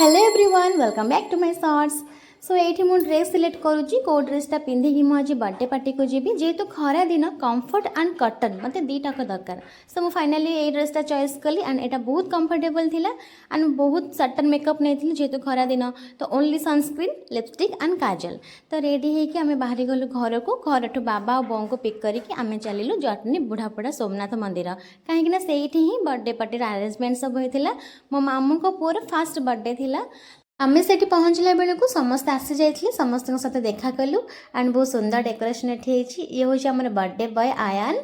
Hello everyone, welcome back to my shorts. So ଏଇଠି ମୁଁ dress select କରୁଛି, କେଉଁ ଡ୍ରେସ୍ଟା ପିନ୍ଧିକି ମୁଁ ଆଜି ବର୍ଥଡେ ପାର୍ଟିକୁ ଯିବି। ଯେହେତୁ ଖରା ଦିନ, କମ୍ଫର୍ଟ ଆଣ୍ଡ କଟନ୍ ମୋତେ ଦୁଇଟାକ ଦରକାର। ସୋ ମୁଁ ଫାଇନାଲି ଏଇ ଡ୍ରେସ୍ଟା ଚଏସ୍ କଲି ଆଣ୍ଡ ଏଇଟା ବହୁତ କମ୍ଫର୍ଟେବଲ୍ ଥିଲା ଆଣ୍ଡ ବହୁତ ସଟଲ୍ ମେକଅପ୍ ନେଇଥିଲି। ଯେହେତୁ ଖରା ଦିନ, ତ ଓନ୍ଲି ସନସ୍କ୍ରିନ୍, ଲିପଷ୍ଟିକ୍ ଆଣ୍ଡ କାଜଲ। ତ ରେଡ଼ି ହେଇକି ଆମେ ବାହାରି ଗଲୁ ଘରକୁ। ଘରଠୁ ବାବା ଆଉ ବୋଉଙ୍କୁ ପିକ୍ କରିକି ଆମେ ଚାଲିଲୁ ଜଟଣୀ ବୁଢ଼ାପଡ଼ା ସୋମନାଥ ମନ୍ଦିର, କାହିଁକିନା ସେଇଠି ହିଁ ବର୍ଥଡେ ପାର୍ଟିର ଆରେଞ୍ଜମେଣ୍ଟ ସବୁ ହେଇଥିଲା। ମୋ ମାମୁଁଙ୍କ ପୁଅର ଫାଷ୍ଟ ବର୍ଥଡେ ଥିଲା। ଆମେ ସେଠି ପହଞ୍ଚିଲା ବେଳକୁ ସମସ୍ତେ ଆସିଯାଇଥିଲେ। ସମସ୍ତଙ୍କ ସହିତ ଦେଖା କଲୁ ଆଣ୍ଡ ବହୁତ ସୁନ୍ଦର ଡେକୋରେସନ୍ ଏଠି ହେଇଛି। ଇଏ ହେଉଛି ଆମର ବର୍ଥଡେ ବୟ ଆୟାନ।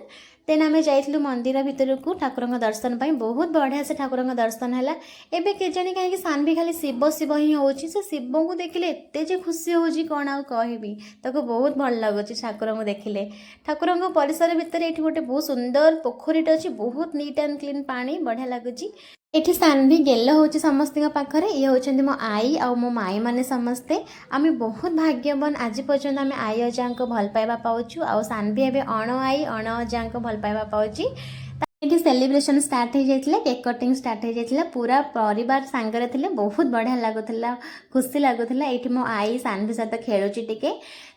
ଦେନ୍ ଆମେ ଯାଇଥିଲୁ ମନ୍ଦିର ଭିତରକୁ ଠାକୁରଙ୍କ ଦର୍ଶନ ପାଇଁ। ବହୁତ ବଢ଼ିଆ ସେ ଠାକୁରଙ୍କ ଦର୍ଶନ ହେଲା। ଏବେ କେଜାଣି କାହିଁକି ସାନ୍ଭି ଖାଲି ଶିବ ଶିବ ହିଁ ହେଉଛି। ସେ ଶିବଙ୍କୁ ଦେଖିଲେ ଏତେ ଯେ ଖୁସି ହେଉଛି, କ'ଣ ଆଉ କହିବି। ତାକୁ ବହୁତ ଭଲ ଲାଗୁଛି ଠାକୁରଙ୍କୁ ଦେଖିଲେ। ଠାକୁରଙ୍କ ପରିସର ଭିତରେ ଏଇଠି ଗୋଟେ ବହୁତ ସୁନ୍ଦର ପୋଖରୀଟେ ଅଛି। ବହୁତ ନିଟ୍ ଆଣ୍ଡ କ୍ଲିନ୍ ପାଣି, ବଢ଼ିଆ ଲାଗୁଛି। ଏଠି ସାନ୍ଭି ଗେଲ ହେଉଛି ସମସ୍ତଙ୍କ ପାଖରେ। ଇଏ ହେଉଛନ୍ତି ମୋ ଆଈ ଆଉ ମୋ ମାଇଁ ମାନେ ସମସ୍ତେ। ଆମେ ବହୁତ ଭାଗ୍ୟବାନ, ଆଜି ପର୍ଯ୍ୟନ୍ତ ଆମେ ଆଈ ଅଜାଙ୍କ ଭଲ ପାଇବା ପାଉଛୁ ଆଉ ସାନ୍ଭି ଏବେ ଅଣ ଆଈ ଅଣ ଅଜାଙ୍କ ଭଲ ପାଇବା ପାଉଛି। ଏଠି ସେଲିବ୍ରେସନ୍ ଷ୍ଟାର୍ଟ ହେଇଯାଇଥିଲା, କେକ୍ କଟିଂ ଷ୍ଟାର୍ଟ ହେଇଯାଇଥିଲା। ପୁରା ପରିବାର ସାଙ୍ଗରେ ଥିଲେ, ବହୁତ ବଢ଼ିଆ ଲାଗୁଥିଲା, ଖୁସି ଲାଗୁଥିଲା। ଏଇଠି ମୋ ଆଈ ସାନ୍ଭି ସହିତ ଖେଳୁଛି ଟିକେ।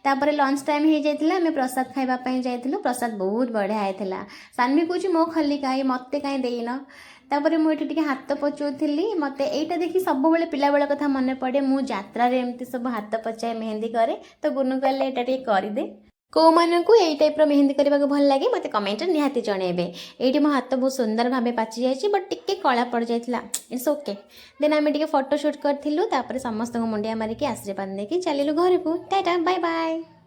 ତାପରେ ଲଞ୍ଚ ଟାଇମ୍ ହେଇଯାଇଥିଲା, ଆମେ ପ୍ରସାଦ ଖାଇବା ପାଇଁ ଯାଇଥିଲୁ। ପ୍ରସାଦ ବହୁତ ବଢ଼ିଆ ହେଇଥିଲା। ସାନ୍ଭି କହୁଛି, "ମୋ ଖଲି କାହିଁ? ମୋତେ କାହିଁ ଦେଇନ?" ତାପରେ ମୁଁ ଏଠି ଟିକେ ହାତ ପଚଉଥିଲି। ମୋତେ ଏଇଟା ଦେଖି ସବୁବେଳେ ପିଲାବେଳ କଥା ମନେ ପଡ଼େ। ମୁଁ ଯାତ୍ରାରେ ଏମିତି ସବୁ ହାତ ପଚାଏ, ମେହେନ୍ଦି କରେ। ତ ଗୁନୁ କହିଲେ, "ଏଇଟା ଟିକେ କରିଦେ।" କେଉଁମାନଙ୍କୁ ଏଇ ଟାଇପ୍ର ମେହେନ୍ଦି କରିବାକୁ ଭଲ ଲାଗେ, ମୋତେ କମେଣ୍ଟରେ ନିହାତି ଜଣେଇବେ। ଏଇଠି ମୋ ହାତ ବହୁତ ସୁନ୍ଦର ଭାବେ ପାଚି ଯାଇଛି, ବଟ୍ ଟିକେ କଳା ପଡ଼ିଯାଇଥିଲା। It's okay. ଦେନ୍ ଆମେ ଟିକେ ଫଟୋ ସୁଟ୍ କରିଥିଲୁ। ତାପରେ ସମସ୍ତଙ୍କୁ ମୁଣ୍ଡିଆ ମାରିକି ଆଶୀର୍ବାଦ ନେଇକି ଚାଲିଲୁ ଘରକୁ। Tata, bye bye.